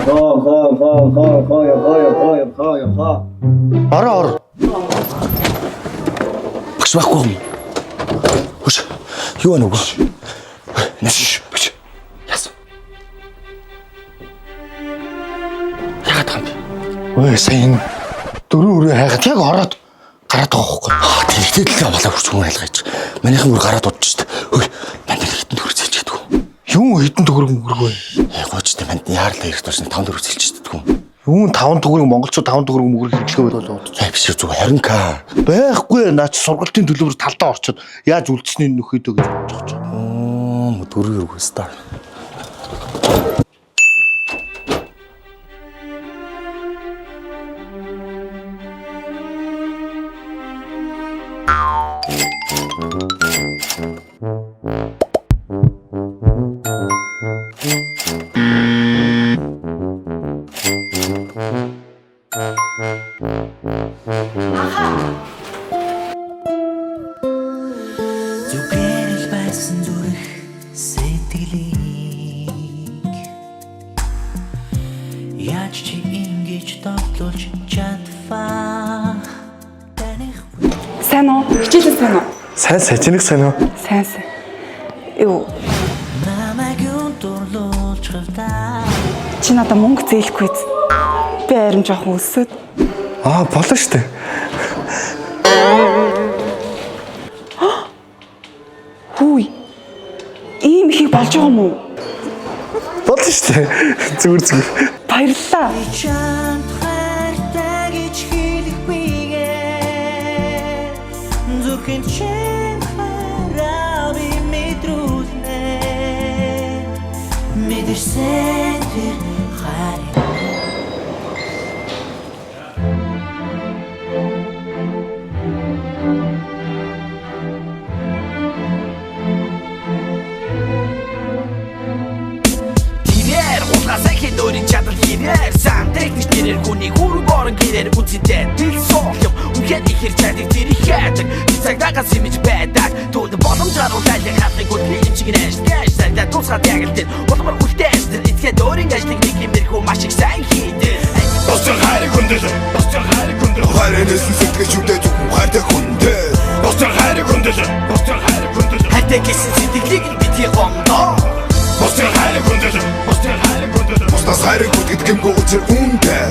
Хоо хоо хоо хоо хоо хоо хоо хоо хоо. Ороо ор. Багш байхгүй юм. Хөш. Юу вэ нөгөө? Нэш. Багш. Яасан? Яагаад байгаа юм бэ? Ой, сая энэ дөрөв өрөө хайгаад яг ороод гараад байгаа хөөхгүй. Аа, тэрэгтэй л болоо хурц хүн айлгаж. Манийхан бүр гараад удаж штт. Хөөе, манд хитэн төгрөг зээлж чадгүй. Юун хэдэн төгрөг мөнгөргөө? Э, гоочтой манд яарлаа ирэх тушна 5 төгрөг зээлж чаддгүй. Юун 5 төгрөг монголчууд 5 төгрөг мөнгөрөх хэрэглэгээ бол удаж. Э, биш зүгээр 20к. Байхгүй наа чи сургалтын төлбөр талдаа орчод яаж үлдсэний нөхөдөө гэж бодож байгаа. Оо, дөрөв өргөө стар. Зүгээр л байсан зүрх сэтгэлийг Яаж чи ингэж довтлуулж чадваа Танихгүй Сайн уу? Хичээлээ сайн уу? Сайн сайн чиний сайн уу? Сайн сайн. Юу, Намайг унтуурлуулж хавтаа чи надад мөнгө зээлэхгүй биз? Би харин жоохон өсөөд. Аа болно шүү дээ. Хүй. Ийм ихийг болж байгаа юм уу? Болно шүү дээ. Зүгээр зүгээр. Баярлалаа. Чамд хайртай гэж хэлэхгүйгээр Зүрхэнд чинь хараа би мэдрүүлнэ Мэдэрсэн тэр хайр. Тэрээр хулгасаа хэд өөрийн чадал хэрээр сан техник нэрээр хүний хүрэг орон гэрээр үнцэнтэй тэл суул юм үнэхээр ихэр чаддаг тэр их хайдаг цагдаагаас имиж байдаг түүнд боломжоор улайлах хатыг үлдээ юм шиг нэж цагдаа тусгаад яг л тэр улмар үлдээсэн этгээд өөрийн ажлыг нэг юмэрхүү маш их сайн хийдэг. Босчор хайрыг хүндэл. Босчор хайрыг хүндэл. Хайрын сэтгэж үдэ зөвхөн хайртай хүндээ. Босчор хайрыг хүндэл. Босчор хайрыг хүндэл. Хайртай гэсэн сэтгэлийг нь битгий гомдоо. Босчор хайрыг хүндэл. Босчор хайрыг хүндэл. Бусдаас хайрыг хүнддэг гэмгүй учир үнтэй.